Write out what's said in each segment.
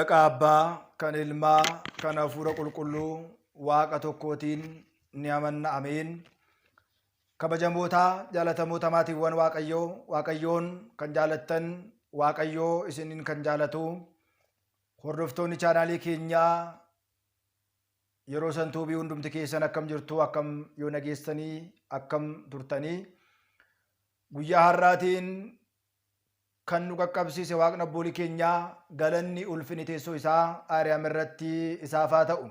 Maqaa Abbaa, kan Ilmaa, kan Hafuura Qulqulluu Waaqa tokkootiin ni amanna. Ameen. Kabajamoota jaalatamoota maatiiwwan Waaqayyoo, Waaqayyoon kan jaalattan, Waaqayyoo isiniin kan jaalatu, hordoftoonni chaanaalii keenyaa yeroo san tuubii hundumti keessan akkam jirtu, akkam yoo nageessanii, akkam turtanii? Guyyaa har'aatiin kan nu qaqqabsiise Waaqni abboolii keenyaa galanni ulfinni teessoo isaa Aariyaam irratti isaaf haa ta'u.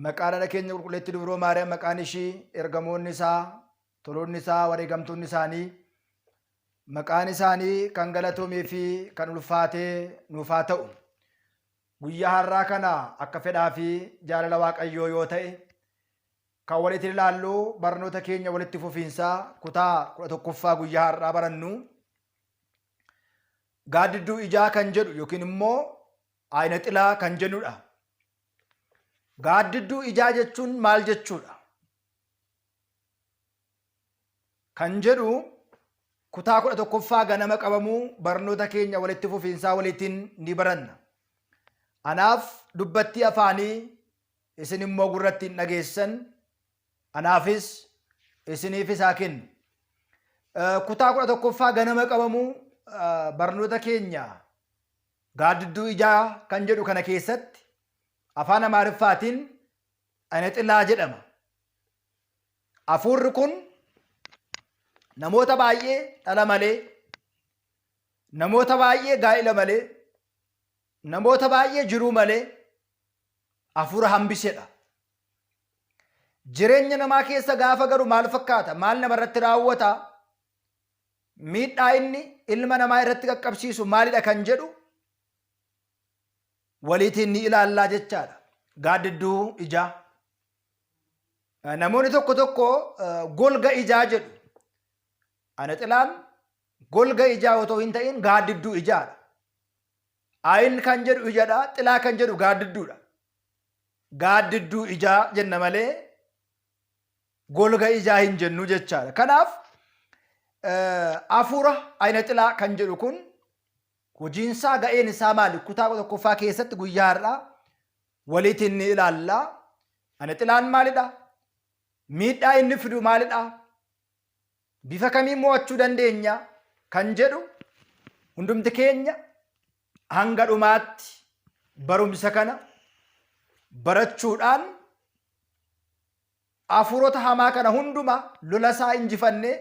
Maqaan haadha keenya qulqulleetti Dubroo Maariyaam, maqaan ishii, ergamoonni isaa, toloonni isaa, wareegamtoonni isaanii maqaan isaanii kan galatoomee fi kan ulfaatee nuuf haa ta'u. Guyyaa har'aa kana akka fedhaa fi jaalala Waaqayyoo yoo ta'e kan walitti ilaallu barnoota keenya walitti fufiinsaa kutaa 11ffaa guyyaa har'aa barannu gaaddidduu ijaa kan jedhu yookiin immoo ayina xilaa kan jennudha. Gaaddidduu ijaa jechuun maal jechuudha? Kan jedhu kutaa 11ffaa ganama qabamuu barnoota keenya walitti fufiinsaa waliitiin ni baranna. Anaaf dubbattii afaanii isin immoo gurratti hin dhageessan, anaafis isiniifis haa kennu. Kutaa 11ffaa ganama qabamuu barnoota keenya gaaddidduu ijaa kan jedhu kana keessatti afaan Amaariffaatiin Anexilaa jedhama. Hafuurri kun namoota baay'ee dhala malee, namoota baay'ee gaa'ila malee, namoota baay'ee jiruu malee hafuura hambisedha. Jireenya namaa keessa gaafa galu maal fakkaata? Maal namarratti raawwata? Miidhaa inni ilma namaa irratti qaqqabsiisu maalidha kan jedhu waliitiin ni ilaallaa jechaadha. Gaaddidduu ijaa. Namoonni tokko tokko golga ijaa jedhu. Ana xilaan golga ijaa otoo hin ta'in gaaddidduu ijaadha. Ayin kan jedhu ijadha, xilaa kan jedhu gaaddidduudha. Gaaddidduu ijaa jenna malee golga ijaa hin jennu jechaadha. Kanaaf hafuura ayina xilaa kan jedhu kun hojiinsaa ga'een isaa maali? Kutaa tokkoffaa keessatti guyyaa har'aa waliitiin ni ilaalla. Ayina xilaan maalidha? Miidhaa inni fidu maalidha? Bifa kamiin mo'achuu dandeenya? Kan jedhu hundumti keenya hanga dhumaatti barumsa kana barachuudhaan hafuurota hamaa kana hunduma lola isaa injifannee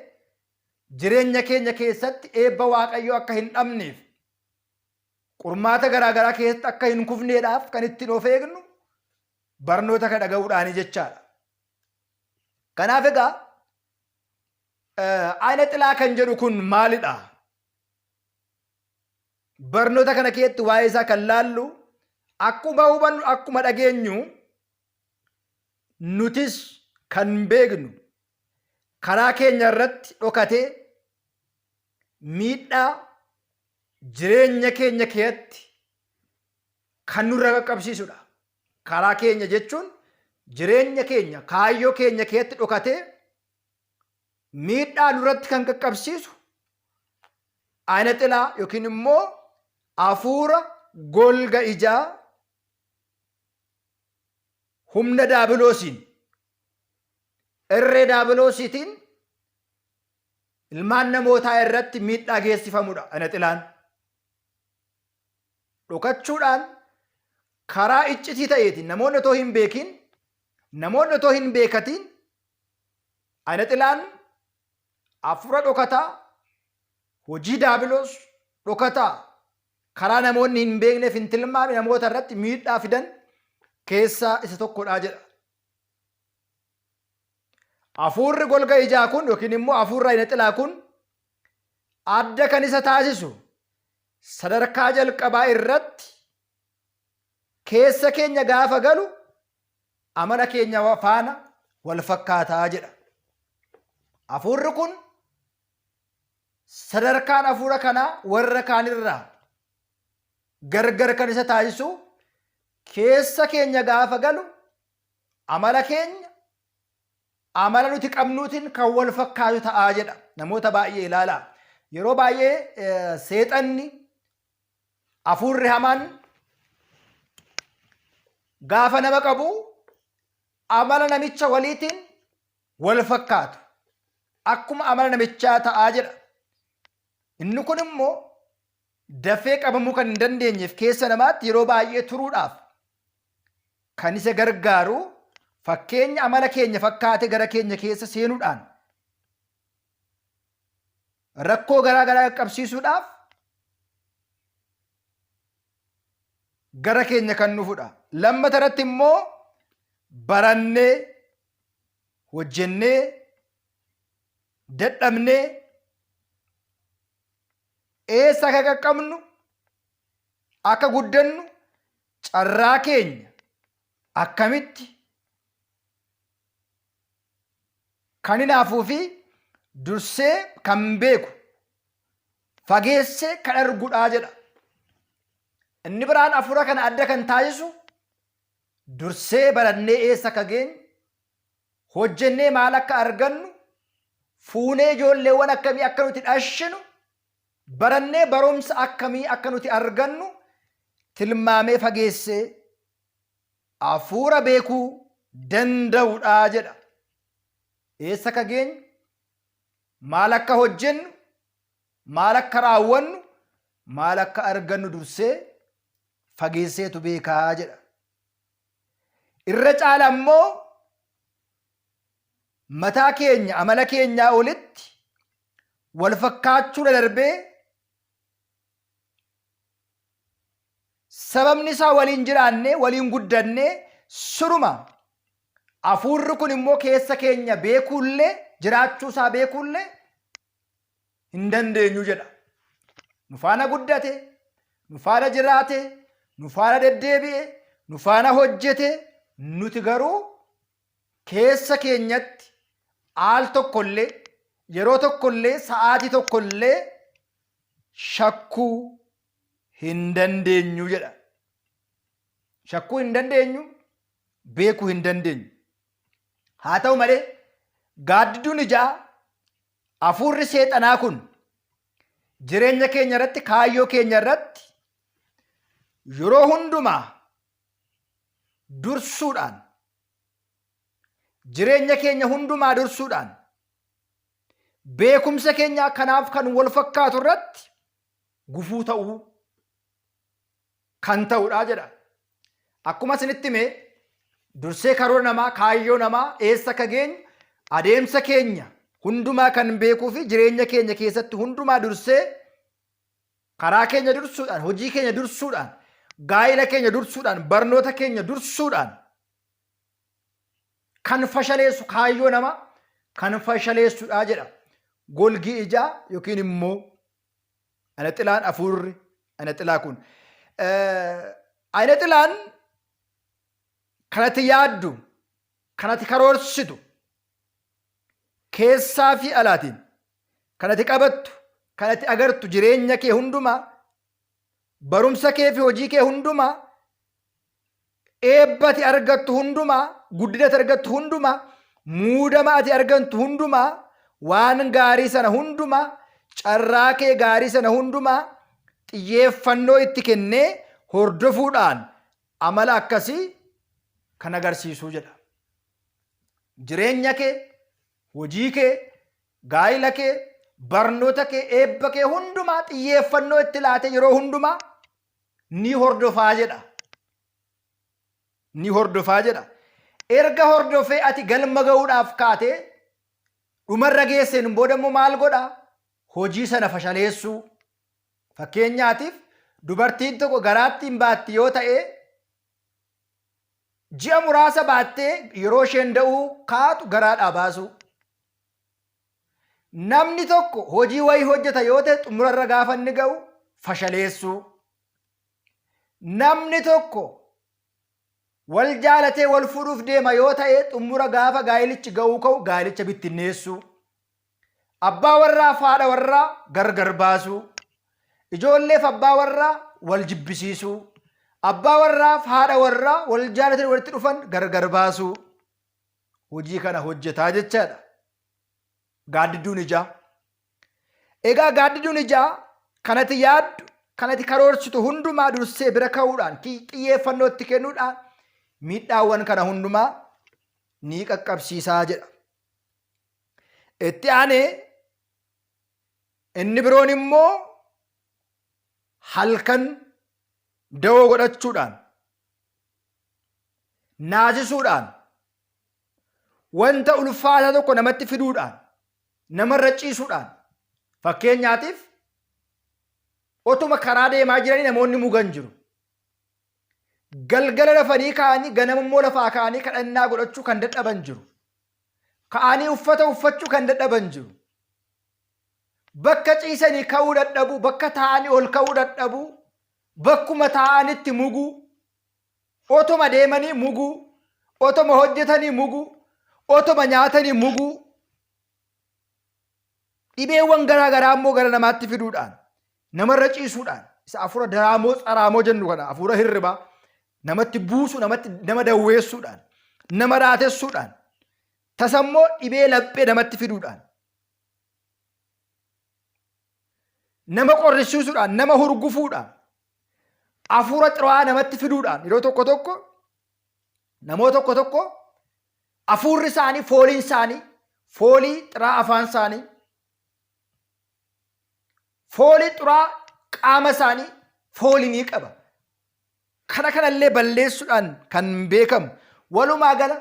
jireenya keenya keessatti eebba Waaqayyoo akka hin dhabneef, qormaata garaa garaa keessatti akka hin kufneedhaaf kan ittiin of eegnu barnoota kana dhaga'uudhaanii jechaadha. Kanaaf egaa ayina xilaa kan jedhu kun maalidha? Barnoota kana keessatti waa'ee isaa kan laallu akkuma hubannu, akkuma dhageenyu, nutis kan beeknu karaa keenya irratti dhokatee miidhaa jireenya keenya keessatti kan nurra qaqqabsiisudha. Karaa keenya jechuun jireenya keenya, kaayyoo keenya keessatti dhokatee miidhaa nurratti kan qaqqabsiisu ayina xilaa yookiin immoo hafuura golga ijaa humna daabiloosiin, irree daabiloosiitiin ilmaan namootaa irratti miidhaa geessifamudha ayina xilaan. Dhokachuudhaan karaa iccitii ta'eetiin namoonni otoo hin beekin, namoonni otoo hin beekatiin ayina xilaan hafuura dhokataa, hojii daabiloos dhokataa karaa namoonni hin beekneef hin tilmaamne namoota irratti miidhaa fidan keessaa isa tokkodha jedha. Hafuurri golga ijaa kun yookiin immoo hafuurri ayina xilaa kun adda kan isa taasisu sadarkaa jalqabaa irratti keessa keenya gaafa galu amala keenya faana wal fakkaataa jedha. Hafuurri kun sadarkaan hafuura kanaa warra kaanirraa gargar kan isa taasisu keessa keenya gaafa galu amala keenya, amala nuti qabnuutiin kan wal fakkaatu ta'aa jedha. Namoota baay'ee ilaalaa. Yeroo baay'ee seexanni, hafuurri hamaan Gaafa nama qabu amala namicha waliitiin wal fakkaatu. Akkuma amala namichaa ta'aa jedha. Inni kun immoo dafee qabamuu kan hin dandeenyeef keessa namaatti yeroo baay'ee turuudhaaf kan isa gargaaru fakkeenya amala keenya fakkaate gara keenya keessa seenuudhaan rakkoo garaa garaa qaqqabsiisuudhaaf gara keenya kan dhufudha. Lammata irratti immoo barannee, hojjennee, dadhabnee eessa akka qaqqabnu, akka guddannu carraa keenya akkamitti kan hinaafuu fi dursee kan beeku fageessee kan argudhaa jedha. Inni biraan hafuura kana adda kan taasisu dursee barannee eessa akka geenyu, hojjennee maal akka argannu, fuunee ijoolleewwan akkamii akka nuti dhashinu, barannee barumsa akkamii akka nuti argannu tilmaamee fageessee hafuura beekuu danda'udha jedha. Eessa akka geenyu, maal akka hojjennu, maal akka raawwannu, maal akka argannu dursee fageesseetu beekaa jedha. Irra caala immoo mataa keenya amala keenyaa olitti wal fakkaachuudha darbee sababni isaa waliin jiraannee waliin guddannee suruma hafuurri kun immoo keessa keenya beekuullee jiraachuu isaa beekuullee hin dandeenyu jedha. Nu faana guddate, nu faana jiraate, nu faana deddeebi'e, nu faana hojjete, nuti garuu keessa keenyatti al tokkollee, yeroo tokkollee, sa'aatii tokkollee shakkuu hin dandeenyu jedha. Shakkuu hin dandeenyu, beekuu hin dandeenyu. Haa ta'u malee gaaddidduun ijaa hafuurri seexanaa kun jireenya keenya irratti kaayyoo keenya irratti yeroo hundumaa dursuudhaan jireenya keenya hundumaa dursuudhaan beekumsa keenya kanaaf kan wal fakkaatu irratti gufuu ta'uu kan ta'udha jedha. Akkuma isinitti hime dursee karoora namaa, kaayyoo namaa eessa akka geenyu adeemsa keenya hundumaa kan beekuu fi jireenya keenya keessatti hundumaa dursee karaa keenya dursuudhaan, hojii keenya dursuudhaan, gaa'ela keenya dursuudhaan, barnoota keenya dursuudhaan kan fashaleessu kaayyoo namaa kan fashaleessudha jedha. Golgi ijaa yookiin immoo Ayina xilaan hafuurri ayina xilaa kun. Ayina xilaan kanatti yaaddu, kanatti karoorsitu, keessaa fi alaatiin kanatti qabattu, kanatti agartu jireenya kee hundumaa, barumsa kee fi hojii kee hundumaa, eebba ati argattu hundumaa, guddina ati argattu hundumaa, muudama ati argattu hundumaa, waan gaarii sana hundumaa, carraa kee gaarii sana hundumaa xiyyeeffannoo itti kennee hordofuudhaan amala akkasii kan agarsiisuu jedha. Jireenya kee, hojii kee, gaa'ila kee, barnoota kee, eebba kee hundumaa xiyyeeffannoo itti laatee yeroo hundumaa ni hordofaa jedha. Ni hordofaa jedha. Erga hordofee ati galma ga'uudhaaf kaatee dhumarra geesseen booda immoo maal godha? Hojii sana fashaleessuu. Fakkeenyaatiif dubartiin tokko garaatti hin baatti yoo ta'e ji'a muraasa baattee yeroo isheen da'uu kaatu garaadhaa baasuu. Namni tokko hojii wayii hojjeta yoo ta'e xumurarra gaafa inni ga'u fashaleessuu. Namni tokko wal jaalatee wal fuudhuuf deema yoo ta'e xumura gaafa gaa'ilichi ga'uu ka'u gaa'ilicha bittinneessuu. Abbaa warraa fi haadha warraa gargar baasuu. Ijoolleef abbaa warraa wal jibbisiisuu. Abbaa warraa fi haadha warraa wal jaalatanii walitti dhufan gargar baasuu. Hojii kana hojjetaa jechaadha. Gaaddidduun ijaa. Egaa gaaddidduun ijaa kanati yaaddu, kanati karoorsitu hundumaa dursee bira ka'uudhaan, xiyyeeffannoo itti kennuudhaan Miidhaawwan kana hundumaa ni qaqqabsiisaa jedha. Itti aanee inni biroon immoo halkan dawoo godhachuudhaan naasisuudhaan wanta ulfaataa tokko namatti fiduudhaan namarra ciisuudhaan fakkeenyaatiif otuma karaa deemaa jiranii namoonni mugan jiru. Galgala rafanii ka'anii ganama immoo lafaa ka'anii kadhannaa godhachuu kan dadhaban jiru. Ka'anii uffata uffachuu kan dadhaban jiru. Bakka ciisanii ka'uu dadhabuu, bakka taa'anii ol ka'uu dadhabuu, bakkuma taa'anitti muguu, otuma deemanii muguu, otuma hojjetanii muguu, otuma nyaatanii muguu, dhibeewwan garaa garaa immoo gara namaatti fiduudhaan, namarra ciisuudhaan, isa hafuura daraamoo tsaraamoo jennu kana hafuura hirribaa namatti buusuu, namatti nama dawweessuudhaan, nama raatessuudhaan, tasammoo dhibee laphee namatti fiduudhaan, nama qorrisiisuudhaan, nama hurgufuudhaan, hafuura xiraa'aa namatti fiduudhaan yeroo tokko tokko namoota tokko tokko hafuurri isaanii fooliin isaanii foolii xiraa'aa afaan isaanii foolii xuraa'aa qaama isaanii foolii ni qaba. Kana kanallee balleessuudhaan kan beekamu walumaa gala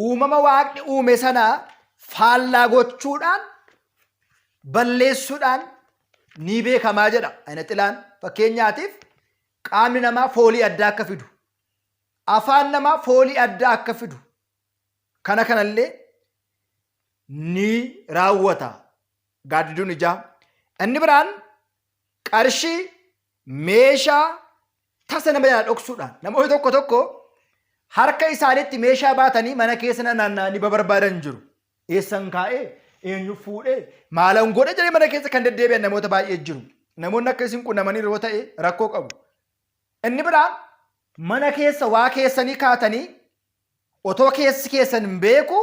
uumama waaqni uume sanaa faallaa gochuudhaan balleessuudhaan ni beekamaa jedha. Ayina xilaan fakkeenyaatiif qaamni namaa foolii addaa akka fidu, afaan namaa foolii addaa akka fidu kana kanallee ni raawwata gaaddidduun ijaa. Inni biraan qarshii meeshaa tasa nama jalaa dhoksuudhaan namoonni tokko tokko harka isaaniitti meeshaa baatanii mana keessa naanna'anii babarbaadan jiru. Eessan kaa'ee eenyu fuudhee maalan godhe jedhee mana keessa kan deddeebi'an namoota baay'ee jiru. Namoonni akka isin qunnamanii yeroo ta'e rakkoo qabu. Inni biraan mana keessa waa keessanii kaatanii otoo keessi keessan hin beeku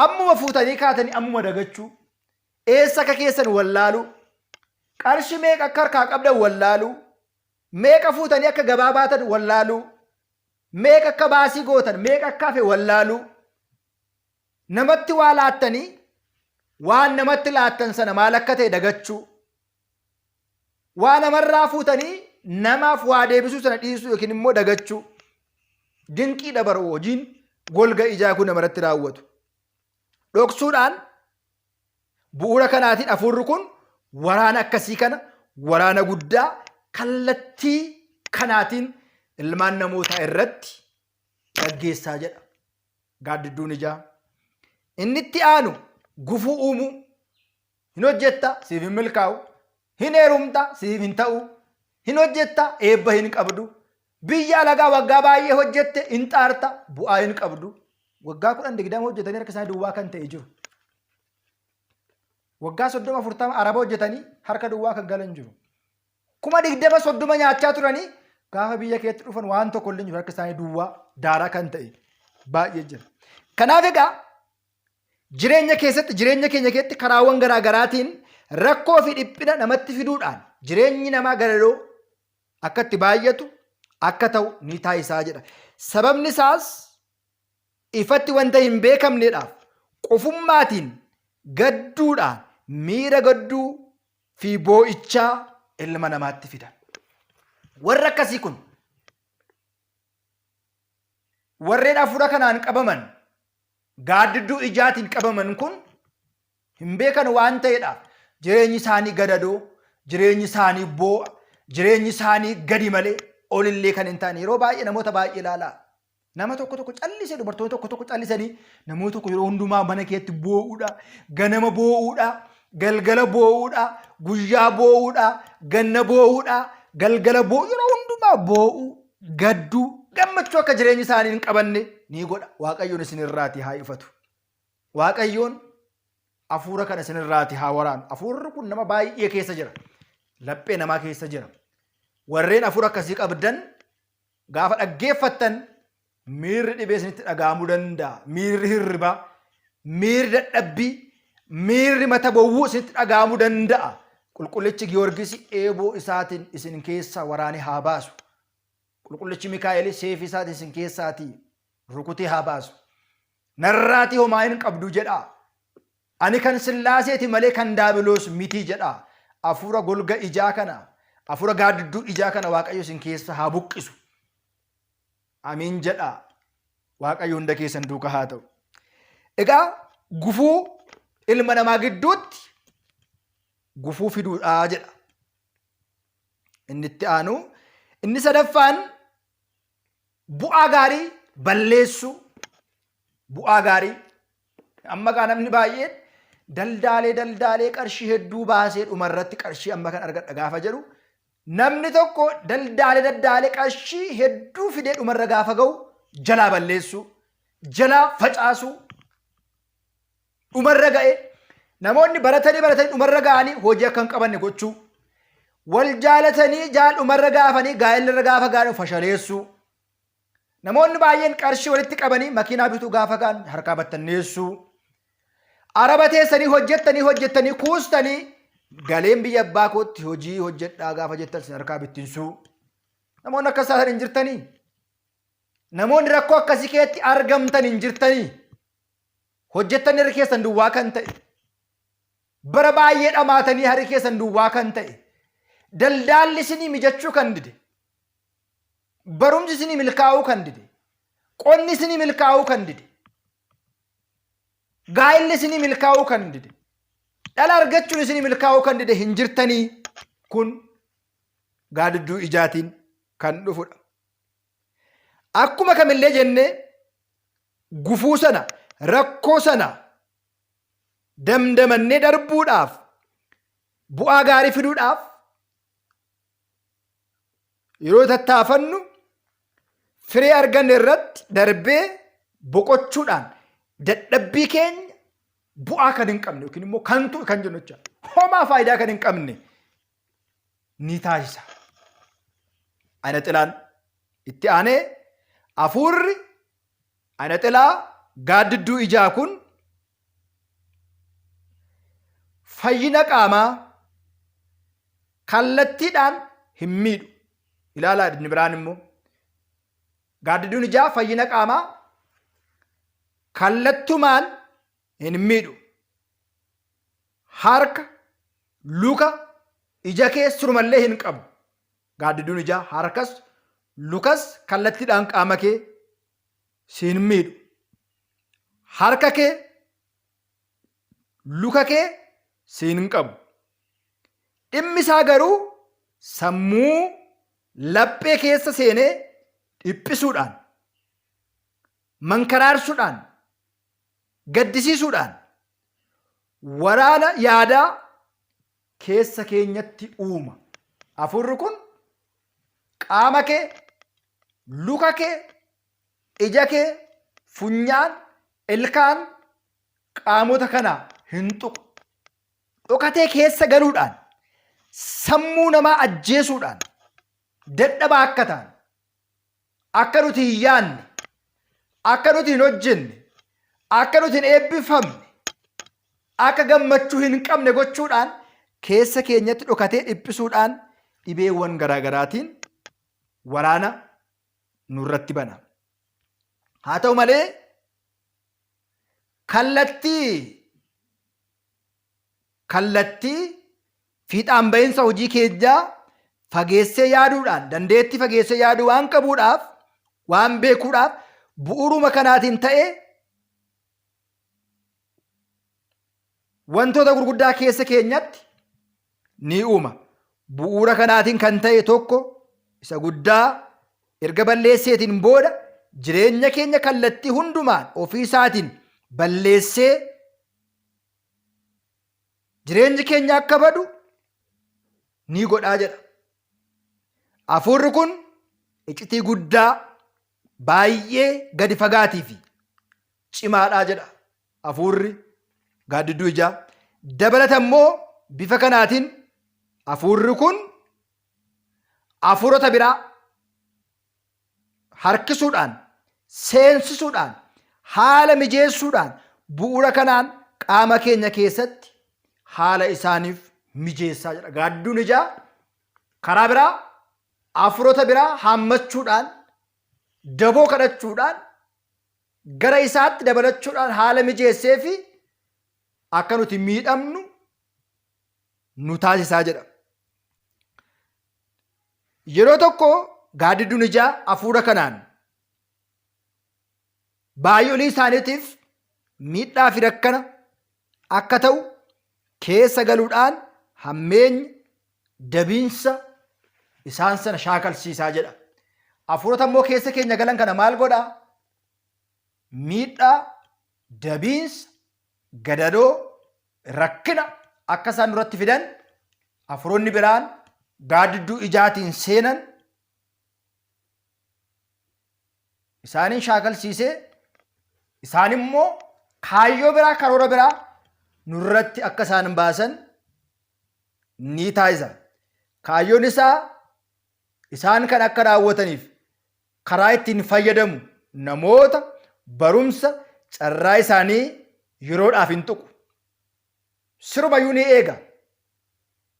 ammuma fuutanii kaatanii ammuma dagachuu eessa akka keessan wallaaluu qarshii meeqa akka harkaa qabdan wallaaluu meeqa fuutanii akka gabaa baatan wallaaluu meeqa akka baasii gootan meeqa akka hafe wallaaluu namatti waa laattanii waan namatti laattan sana maal akka ta'e dagachuu waa namarraa fuutanii namaaf waa deebisuu sana dhiisuu yookiin immoo dagachuu dinqiidha baroo hojiin golga ijaa kun namarratti raawwatu dhoksuudhaan bu'uura kanaatiin hafuurri kun waraana akkasii kana waraana guddaa kallattii kanaatiin ilmaan namootaa irratti gaggeessaa jedha gaaddidduun ijaa. Inni itti aanu gufuu uumuu hin hojjetta siif hin milkaa'u hin heerumta siif hin ta'u hin hojjetta eebba hin qabdu biyya alagaa waggaa baay'ee hojjette hin xaarta bu'aa hin qabdu waggaa 10 20 hojjetanii harka isaanii duwwaa kan ta'e jiru. Waggaa 30 40 araba hojjetanii harka duwwaa kan galan jiru. 20,000 30 nyaachaa turanii gaafa biyya keetti dhufan waan tokko illee hin jiru harka isaanii duwwaa daaraa kan ta'e baay'ee jira. Kanaaf egaa jireenya keessatti jireenya keenya keessatti karaawwan garaa garaatiin rakkoo fi dhiphina namatti fiduudhaan jireenyi namaa gadadoo akka itti baay'atu akka ta'u ni taasisaa jedha. Sababni isaas ifatti wanta hin beekamneedhaaf qofummaatiin gadduudhaan miira gadduu fi boo'ichaa ilma namaatti fida. Warri akkasii kun warreen hafuura kanaan qabaman gaaddidduu ijaatiin qabaman kun hin beekan waan ta'eedhaaf jireenyi isaanii gadadoo, jireenyi isaanii boo'a, jireenyi isaanii gadi malee olillee kan hin taane yeroo baay'ee namoota baay'ee ilaalaa. Nama tokko tokko callisee dubartoonni tokko tokko callisanii namoota tokko yeroo hundumaa mana keetti boo'uudha, ganama boo'uudha, galgala boo'uudha, guyyaa boo'uudha, ganna boo'uudha, galgala boo'u yeroo hundumaa boo'uu, gadduu, gammachuu akka jireenyi isaanii hin qabanne ni godha. Waaqayyoon isin irraatii haa ifatu. Waaqayyoon hafuura kana isin irraatii haa waraanu. Hafuurri kun nama baay'ee keessa jira. Laphee namaa keessa jira. Warreen hafuura akkasii qabdan Gaafa dhaggeeffattan miirri dhibee isinitti dhaga'amuu danda'a. Miirri hirribaa, miirri dadhabbii, miirri mata bowwuu isinitti dhaga'amuu danda'a. Qulqullichi Giyoorgisi eeboo isaatiin isin keessaa waraanee haa baasu. Qulqullichi Mikaa'el seefii isaatiin isin keessaatii rukutee haa baasu. Narraatii homaa hin qabdu jedhaa. Ani kan Sillaaseeti malee kan Daabiloos miti jedhaa. Hafuura golga ijaa kana, hafuura gaaddidduu ijaa kana Waaqayyo isin keessa haa buqqisu. Amiin jedhaa. Waaqayyo hunda keessan duukaa haa ta'u. Egaa gufuu ilma namaa gidduutti gufuu fiduudhaa jedha. Inni itti aanu inni sadaffaan bu'aa gaarii balleessuu. Bu'aa gaarii. Amma kaa namni baay'een daldaalee daldaalee qarshii hedduu baasee dhumarratti qarshii amma kan argadha gaafa jedhu namni tokko daldaalee daldaalee qarshii hedduu fidee dhumarra gaafa ga'u jalaa balleessuu, jalaa facaasuu, dhumarra ga'e namoonni baratanii baratanii dhumarra ga'anii hojii akka hin qabanne gochuu, wal jaalatanii jaal dhumarra gaafanii gaa'elarra gaafa ga'an fashaleessuu, namoonni baay'een qarshii walitti qabanii makiinaa bituu gaafa ga'an harkaa battanneessuu, araba teessanii hojjettanii hojjettanii kuustanii galeen biyya abbaa kootti hojii hojjedhaa gaafa jettan sin harkaa bittinsuu. Namoonni akkas taatan hin jirtanii? Namoonni rakkoo akkasii keessatti argamtan hin jirtanii? Hojjettanii harki keessan duwwaa kan ta'e. Bara baay'ee dhamaatanii harki keessan duwwaa kan ta'e. Daldaalli isinii mijachuu kan dide. Barumsi isinii milkaa'uu kan dide. Qonni isinii milkaa'uu kan dide. Gaa'illi isinii milkaa'uu kan dide. Dhala argachuun isinii milkaa'uu kan dide hin jirtanii kun gaadidduu ijaatiin kan dhufudha. Akkuma kamillee jennee gufuu sana, rakkoo sana damdamannee darbuudhaaf, bu'aa gaarii fiduudhaaf yeroo tattaafannu firee arganne irratti darbee boqochuudhaan dadhabbii keenya bu'aa kan hin qabne yookiin immoo kantu kan jennu jecha homaa faayidaa kan hin qabne ni taasisa. Ayina xilaan itti aanee hafuurri ayina xilaa gaaddidduu ijaa kun fayyina qaamaa kallattiidhaan hin miidhu. Ilaalaa inni biraan immoo gaaddidduun ijaa fayyina qaamaa kallattumaan hin miidhu. Harka, luka, ija kee surumallee hin qabu. Gaaddidduun ijaa harkas, lukas kallattiidhaan qaama kee si hin miidhu. Harka kee, luka kee si hin qabu. Dhimmi isaa garuu sammuu laphee keessa seenee dhiphisuudhaan, mankaraarsuudhaan, gaddisiisuudhaan waraana yaadaa keessa keenyatti uuma. Hafuurri kun qaama kee, luka kee, ija kee, funyaan, ilkaan qaamota kana hin tuqu. Dhokatee keessa galuudhaan sammuu namaa ajjeesuudhaan dadhabaa akka ta'an, akka nuti hin yaanne, akka nuti hin hojjenne, akka nuti hin eebbifamne, akka gammachuu hin qabne gochuudhaan keessa keenyatti dhokatee dhiphisuudhaan dhibeewwan garaagaraatiin waraana nurratti bana. Haa ta'u malee kallattii kallattii fiixaan bahinsa hojii keenyaa fageessee yaaduudhaan dandeettii fageessee yaaduu waan qabuudhaaf waan beekuudhaaf bu'uuruma kanaatiin ta'ee wantoota gurguddaa keessa keenyatti ni uuma. Bu'uura kanaatiin kan ta'e tokko isa guddaa erga balleesseetiin booda jireenya keenya kallattii hundumaan ofii isaatiin balleessee jireenyi keenya akka badu ni godhaa jedha. Hafuurri kun iccitii guddaa baay'ee gadi fagaatii fi cimaadhaa jedha. Hafuurri gaaddidduu ijaa. Dabalata immoo bifa kanaatiin hafuurri kun hafuurota biraa harkisuudhaan, seensisuudhaan, haala mijeessuudhaan bu'uura kanaan qaama keenya keessatti haala isaaniif mijeessaa jedha. Gaaddidduun ijaa karaa biraa Hafuurota biraa haammachuudhaan, daboo kadhachuudhaan, gara isaatti dabalachuudhaan haala mijeessee fi akka nuti miidhamnu nu taasisaa jedha. Yeroo tokko gaaddidduun ijaa hafuura kanaan baay'olii isaaniitiif miidhaa fi rakkana akka ta'u keessa galuudhaan hammeenya, dabiinsa isaan sana shaakalsiisaa jedha. Hafuurota immoo keessa keenya galan kana maal godhaa? Miidhaa, dabiinsa, gadadoo, rakkina akka isaan nurratti fidan hafuuronni biraan gaaddidduu ijaatiin seenan isaaniin shaakalsiisee isaan immoo kaayyoo biraa karoora biraa nurratti akka isaan baasan ni taasisa. Kaayyoon isaa isaan kan akka raawwataniif karaa ittiin fayyadamu namoota barumsa carraa isaanii yeroodhaaf hin tuqu. Sirumayyuu ni eega.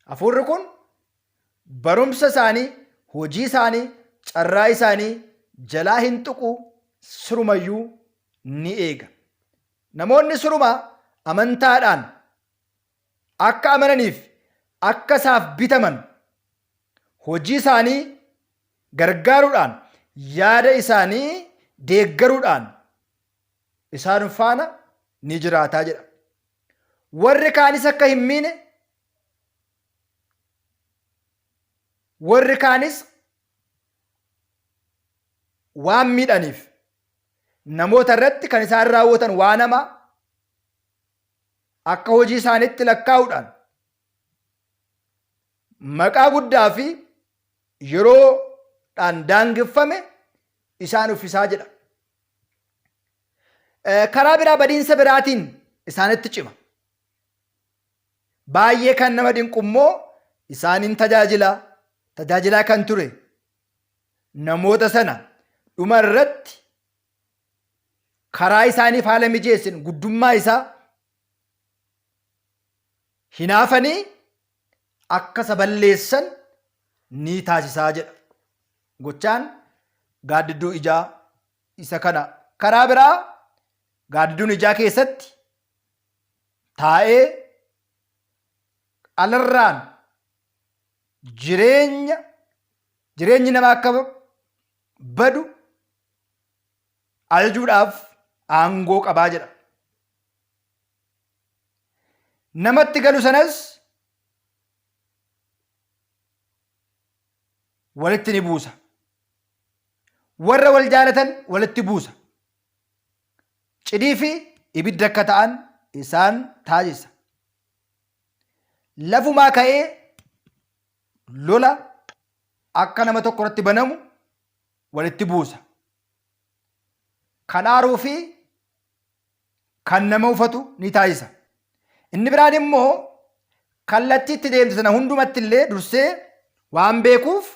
Hafuurri kun barumsa isaanii, hojii isaanii, carraa isaanii jalaa hin tuqu sirumayyuu ni eega. Namoonni sirumaa amantaadhaan akka amananiif akka isaaf bitaman hojii isaanii gargaaruudhaan yaada isaanii deeggaruudhaan isaan faana ni jiraataa jedha. Warri kaanis akka hin miine warri kaanis waan miidhaniif namoota irratti kan isaan raawwatan waan hamaa akka hojii isaaniitti lakkaa'uudhaan maqaa guddaa fi yeroodhaan daangeffame isaan uffisaa jedha. Karaa biraa badiinsa biraatiin isaanitti cima. Baay'ee kan nama dinqu immoo isaaniin tajaajilaa kan ture namoota sana dhuma irratti karaa isaaniif haala mijeessin guddummaa isaa hinaafanii akka isa balleessan ni taasisaa jedha. Gochaan gaaddidduu ijaa isa kana. Karaa biraa gaaddidduun ijaa keessatti taa'ee alarraan jireenya jireenyi namaa akka badu ajajuudhaaf aangoo qabaa jedha. Namatti galu sanas walitti ni buusa. Warra wal jaalatan walitti buusa. Cidii fi ibidda akka ta'an isaan taasisa. Lafumaa ka'ee lola akka nama tokko irratti banamu walitti buusa. Kan aaruu fi kan nama ufatu ni taasisa. Inni biraan immoo kallattii itti deemte sana hundumatti illee dursee waan beekuuf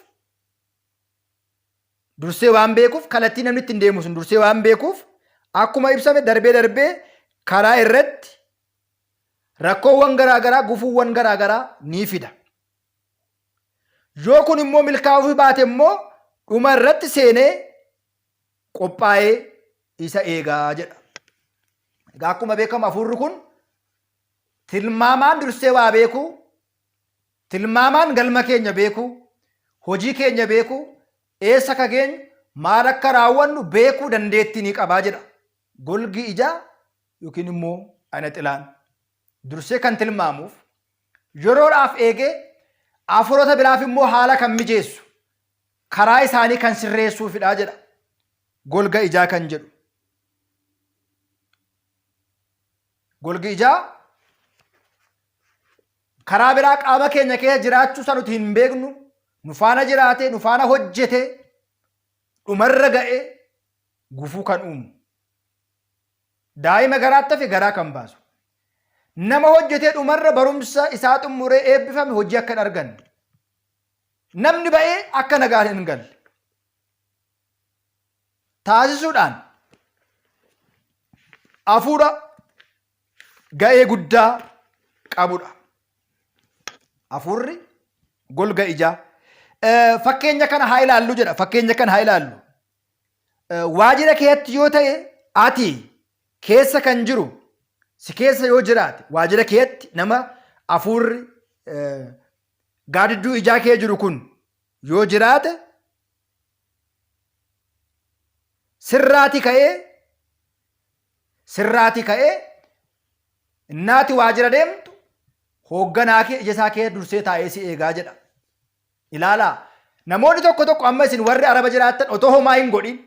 dursee waan beekuuf kallattii namni ittiin deemu sun dursee waan beekuuf akkuma ibsame darbee darbee karaa irratti rakkoowwan garaagaraa gufuuwwan garaagaraa ni fida. Yoo kun immoo milkaa'uu baate immoo dhuma irratti seenee qophaa'ee isa eegaa jedha. Egaa akkuma beekamu hafuurri kun tilmaamaan dursee waa beekuu, tilmaamaan galma keenya beekuu, hojii keenya beekuu, eessa akka geenyu, maal akka raawwannu beekuu dandeettii ni qabaa jedha. Golgi ijaa yookiin immoo ana xilaan dursee kan tilmaamuuf yeroodhaaf eegee hafuurota biraaf immoo haala kan mijeessu karaa isaanii kan sirreessuufidha jedha. Golga ijaa kan jedhu. Golgi ijaa karaa biraa qaama keenya keessa jiraachuu isaa nuti hin beeknu, nu faana jiraatee, nu faana hojjetee, dhumarra ga'ee gufuu kan uumu. Daa'ima garaatti hafe garaa kan baasu. Nama hojjetee dhumarra barumsa isaa xumuree eebbifame hojii akka hin arganne. Namni ba'ee akka nagaan hin galle. Taasisuudhaan hafuura ga'ee guddaa qabudha. Hafuurri golga ijaa. Fakkeenya kana haa ilaallu jedha. Fakkeenya kana haa ilaallu. Waajjira keetti yoo ta'e ati keessa kan jiru si keessa yoo jiraate waajjira keetti nama hafuurri gaadidduu ijaa kee jiru kun yoo jiraate sirraati ka'ee sirraati ka'ee innaati waajjira deemtu hoogganaa kee ija isaa kee dursee taa'ee si eegaa jedha. Ilaalaa namoonni tokko tokko amma isin warri araba jiraattan otoo homaa hin godhin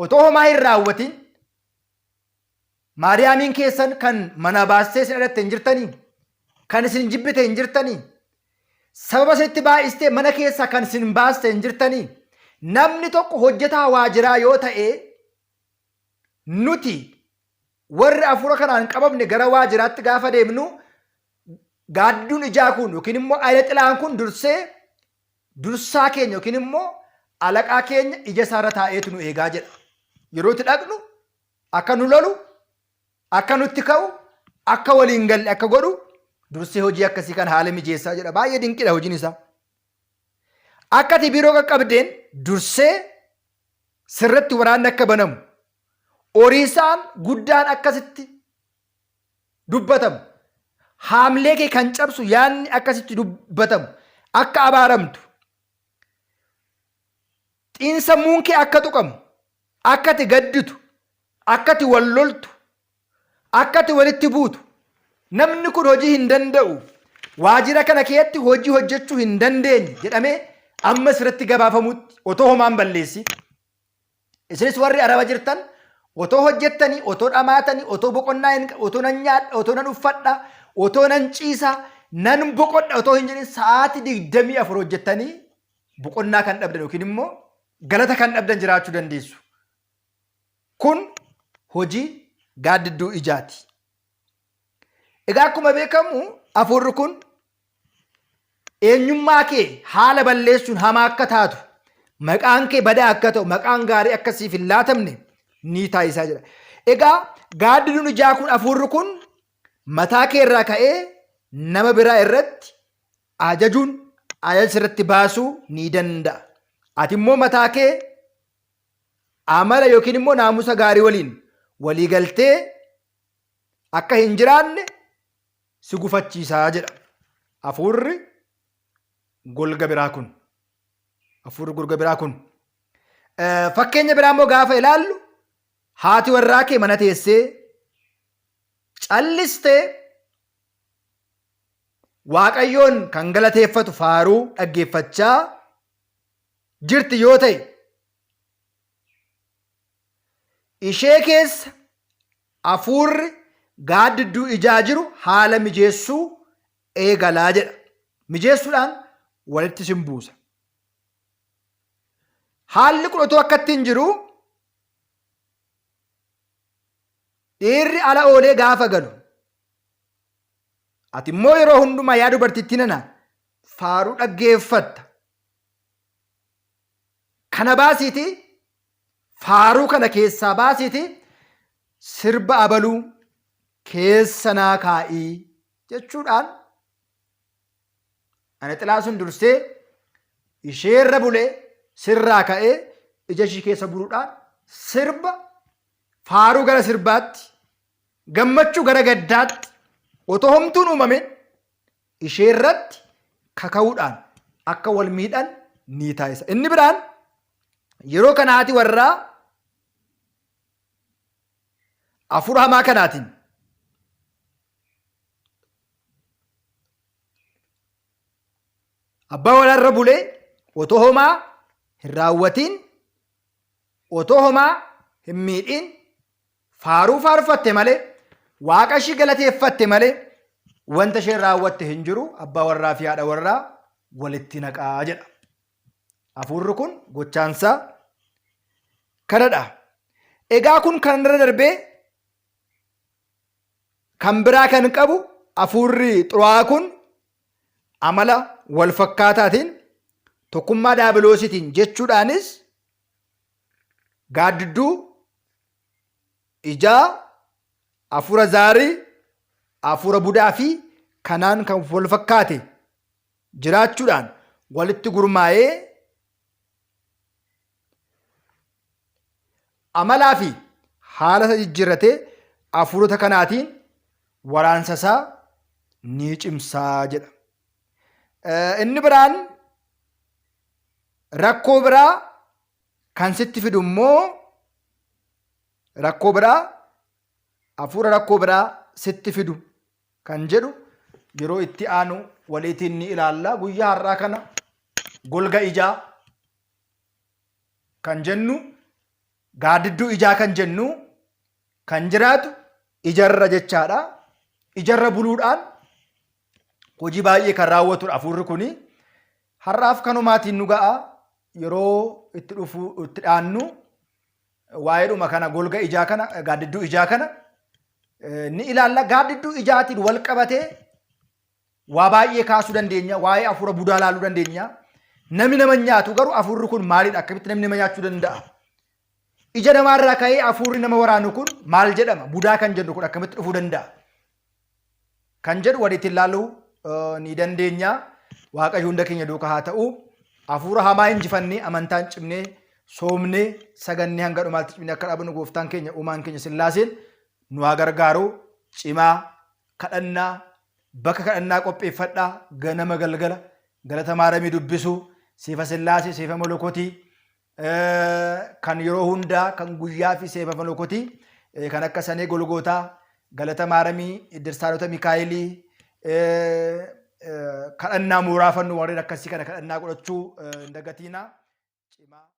otoo homaa hin raawwatin Maariyaamiin keessan kan manaa baastee isin adatte hin jirtanii? Kan isin jibbite hin jirtanii? Sababa isinitti baay'istee mana keessaa kan isin baaste hin jirtanii? Namni tokko hojjetaa waajiraa yoo ta'e nuti warri hafuura kanaan qabamne gara waajiraatti gaafa deemnu gaadduun ijaa kun yookiin immoo ayila xilaan kun dursee dursaa keenya yookiin immoo alaqaa keenya ija isaarra taa'eetu nu eegaa jedha. Yeroo itti dhaqnu akka nu lolu, akka nutti ka'u, akka waliin galle akka godhu dursee hojii akkasii kan haala mijeessaa jedha. Baay'ee dinqiidha hojiin isaa. Akka ati biiroo qaqqabdeen dursee sirratti waraanni akka banamu, horiisaan guddaan akkasitti dubbatamu, haamlee kee kan cabsu yaadni akkasitti dubbatamu, akka abaaramtu, xiinsammuun kee akka tuqamu, akka ati gadditu, akka ati wal loltu, akka ati walitti buutu, namni kun hojii hin danda'u, waajjira kana keessatti hojii hojjechuu hin dandeenye jedhamee amma sirratti gabaafamutti otoo homaan balleessi. Isinis warri araba jirtan otoo hojjettanii, otoo dhamaatanii, otoo boqonnaa hin otoo nan nyaadha, otoo nan uffadha, otoo nan ciisa, nan boqodha otoo hin jedhin sa'aatii 24 hojjettanii boqonnaa kan dhabdan yookiin immoo galata kan dhabdan jiraachuu dandeessu. Kun hojii gaaddidduu ijaati. Egaa akkuma beekamu hafuurri kun eenyummaa kee haala balleessuun hamaa akka taatu, maqaan kee badaa akka ta'u, maqaan gaarii akka siif hin laatamne ni taasisaa jira. Egaa gaaddidduun ijaa kun hafuurri kun mataa kee irraa ka'ee nama biraa irratti ajajuun ajaja sirratti baasuu ni danda'a. Ati immoo mataa kee amala yookiin immoo naamusa gaarii waliin walii galtee akka hin jiraanne si gufachiisaa jedha. Hafuurri golga biraa kun. Hafuurri golga biraa kun. Fakkeenya biraa immoo gaafa ilaallu haati warraa kee mana teessee callistee Waaqayyoon kan galateeffatu faaruu dhaggeeffachaa jirti yoo ta'e, ishee keessa hafuurri gaaddidduu ijaa jiru haala mijeessuu eegalaa jedha. Mijeessuudhaan walitti isin buusa. Haalli kun otoo akkatti hin jiru dhiirri ala oolee gaafa galu Ati immoo yeroo hundumaa yaa dubartittii nana faaruu dhaggeeffatta. Kana baasiitii faaruu kana keessaa baasiitii sirba abaluu keessa naa kaa'ii jechuudhaan ana xilaa sun dursee isheerra bulee sirraa ka'ee ija ishii keessa buruudhaan sirba faaruu gara sirbaatti Gammachuu gara gaddaatti otoo homtuun uumamin ishee irratti kaka'uudhaan akka wal miidhan ni taasisa. Inni biraan yeroo kana haati warraa hafuura hamaa kanaatiin abbaa warraarra bulee otoo homaa hin raawwatiin otoo homaa hin miidhiin Faaruu faarfatte malee, waaqa ishii galateeffatte malee wanta isheen raawwatte hin jiru abbaa warraa fi haadha warraa walitti naqaa jedha. Hafuurri kun gochaansaa kanadha. Egaa kun kanarra darbee kan biraa kan qabu hafuurri xuraa'aa kun amala wal fakkaataatiin tokkummaa daabiloosiitiin jechuudhaanis gaaddidduu ijaa, hafuura zaarii, hafuura budaa fi kanaan kan wal fakkaate jiraachuudhaan walitti gurmaa'ee amalaa fi haala isa jijjiirratee hafuurota kanaatiin waraansa isaa ni cimsaa jedha. Inni biraan rakkoo biraa kan sitti fidu immoo rakkoo biraa hafuura rakkoo biraa sitti fidu kan jedhu yeroo itti aanu waliitiin ni ilaalla. Guyyaa har'aa kana golga ijaa kan jennu gaaddidduu ijaa kan jennu kan jiraatu ijarra jechaadha. Ijarra buluudhaan hojii baay'ee kan raawwatudha hafuurri kuni. Har'aaf kanumaatiin nu ga'a yeroo itti dhufu itti dhaannu waa'eedhuma kana golga ijaa kana gaaddidduu ijaa kana ni ilaalla. Gaaddidduu ijaatiin wal qabatee waa baay'ee kaasuu dandeenya. Waa'ee hafuura budaa ilaaluu dandeenya. Namni nama nyaatu garuu hafuurri kun maalidha? Akkamitti namni nama nyaachuu danda'a? Ija namaarraa ka'ee hafuurri nama waraanu kun maal jedhama? Budaa kan jennu kun akkamitti dhufuu danda'a? Kan jedhu walitti ilaaluu ni dandeenya. Waaqayyo hunda keenya duukaa haa ta'u. Hafuura hamaa injifannee amantaan cimnee soomnee sagannee hanga dhumaatti cimnee akka dhaabannu gooftaan keenya uumaan keenya sillaaseen nu haa gargaaru. Cimaa kadhannaa bakka kadhannaa qopheeffadhaa ganama galgala galata maaramii dubbisuu seefa sillaasee seefa molokotii kan yeroo hundaa kan guyyaa fi seefa molokotii kan akka sanee golgootaa galata maaramii dirsaanota mikaa'elii kadhannaa mooraa fannu warreen akkasii kana kadhannaa godhachuu hin dagatiinaa. Cimaa.